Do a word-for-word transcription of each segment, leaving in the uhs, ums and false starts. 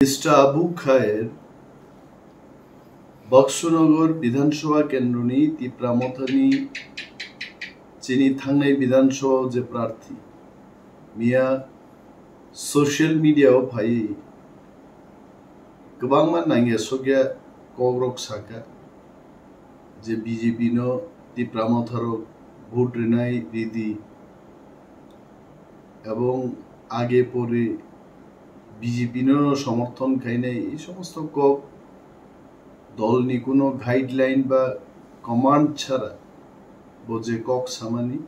Mister Abu Khair, Baksunagar Bidhan Sabha kendroni Tipra Mothani chini thangnai Bidhan Sabha o je prarthi, miya social media o phaiwi kwbangma nangya sokya kokrok saka je B J P no Tipra Motharok vote rinai ridi ebong age pore B J P no somorthon khainai ei somosto kok dolni kuno guideline ba command chhara bo je kok samani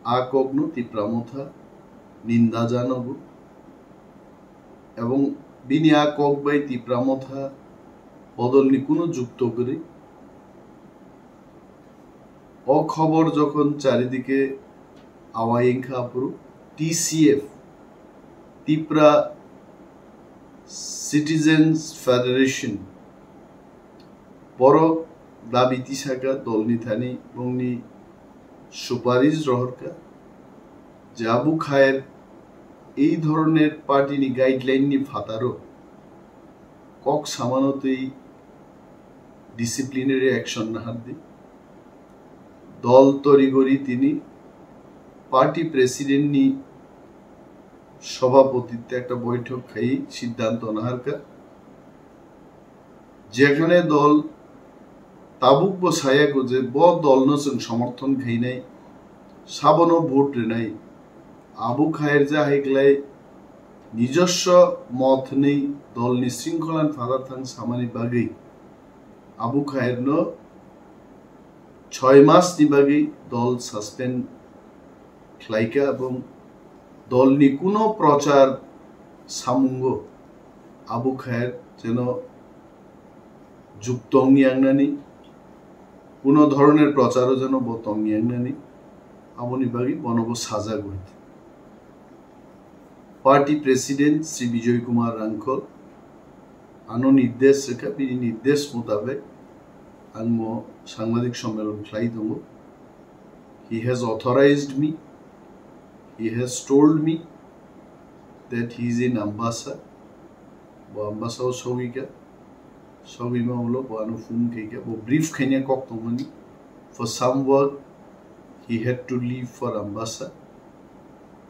a kokno Tipra Motha ninda janogo ebong bini a kok bai Tipra Motha bodolni kuno jukto kwrwi. O khobor jokhon charidike awai wngkha aphuru T C F, Tipra Citizens Federation, borok dabi tisaka dolni thani bongni suparish rohorkha je Abu Khair ei dhoroner party ni guideline ni phataro kok samano twi disciplinary action nahardi. Dol torigori tini party president ni sobhapotitwe ekta boithok khai siddhanto naharkha. Jekhane dol tabuk bo sayakho je bo dolno chwng somorthon khainai, sabono vote rinai, Abu Khair jahai glai nijoswo mot hwnwi dolni sringkholan phatar thang samani bagwi Abu Khairno choi masni bagwi dol suspend khlaikha, ebong dolni kuno prochar samungo Abu Khair jeno juk tong yangnani, kuno dhoroner procharo jeno bo tong yangnani, aboni bagwi bono bo sajak hoi. Party President Shri Bijoy Kumar Rangkhol ano nirdesh rwkha, bini nirdesh mutabek ang mo sangbadik sommelon khlai tongo. He has authorized me, he has told me that he is in Ambassa. Bo Ambassa o sogwi kha, sogwi ma ulo bo ano phone khe kha, bo brief khaina kok tongmani. For some work, he had to leave for Ambassa.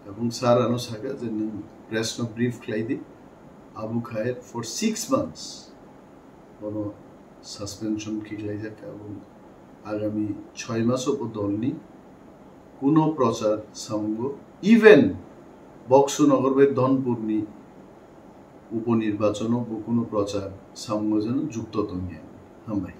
Ebong sir ano saka je nwng press no brief khlai di, Abu Khair for six months bono suspension khiklaijak, ebong agami choi maso bo dolni kuno prochar samungo, even Boksu Nogor bai Dhonpurni uponirbachano bo kuno prochar samungo jeno jukto tongya. Hambai.